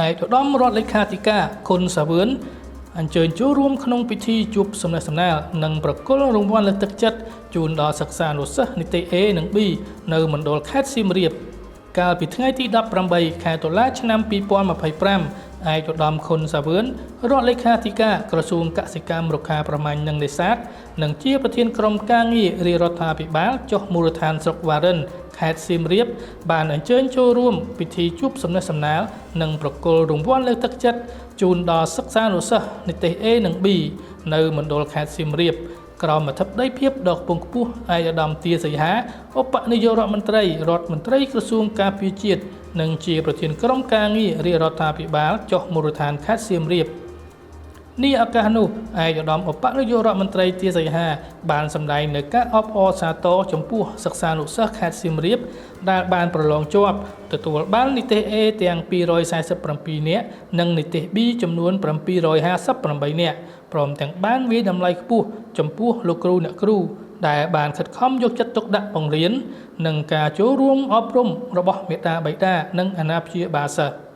ឯកឧត្តមរដ្ឋលេខាធិការខុនសាវឿនអញ្ជើញចូលរួមក្នុងពិធីជួបសំណេះសំណាលនិងប្រគល់រង្វាន់លើកទឹកចិត្តជូនដល់សិស្សានុសិស្សនិទេស A និង B នៅមណ្ឌលខេត្តសៀមរាប កាលពីថ្ងៃទី18ខែតុលាឆ្នាំ2025ឯកឧត្តមខុនសាវឿនរដ្ឋលេខាធិការក្រសួងកសិកម្មរុក្ខាប្រមាញ់និងនេសាទនិងជាប្រធានក្រុមការងាររាជរដ្ឋាភិបាលចុះមូលដ្ឋានស្រុកវ៉ារិនខេត្តសៀមរាប បានអញ្ជើញចូលរួមពិធីជួបសំណេះសំណាលនិងប្រគល់រង្វាន់លើកទឹកចិត្តជូនដល់សិស្សានុសិស្សនិទេស A និង B នៅមណ្ឌលខេត្តសៀមរាប ក្រោមអធិបតីភាពដ៏ខ្ពង់ខ្ពស់ឯកឧត្តមទាសីហាឧបនាយករដ្ឋមន្ត្រីរដ្ឋមន្ត្រីក្រសួងការពារជាតិនិងជាប្រធានក្រុមការងាររាជរដ្ឋាភិបាលចុះមូលដ្ឋានខេត្តសៀមរាបនេះឱកាសនោះឯកឧត្តមឧបនាយករដ្ឋមន្ត្រីទាសីហាបានសម្ដែងនៅការអបអរសាទរចំពោះសិស្សានុសិស្សខេត្តសៀមរាបដែលបានប្រឡងជាប់ទទួលបាននិទេស A ទាំង247នាក់និងនិទេស B ចំនួន758នាក់ព្រមទាំងបានវាយតម្លៃខ្ពស់ចំពោះលោកគ្រូអ្នកគ្រូដែលបានខិតខំយកចិត្តទុកដាក់បង្រៀននិងការចូលរួមអប់រំរបស់មាតាបិតានិងអាណាព្យាបាលសិស្ស។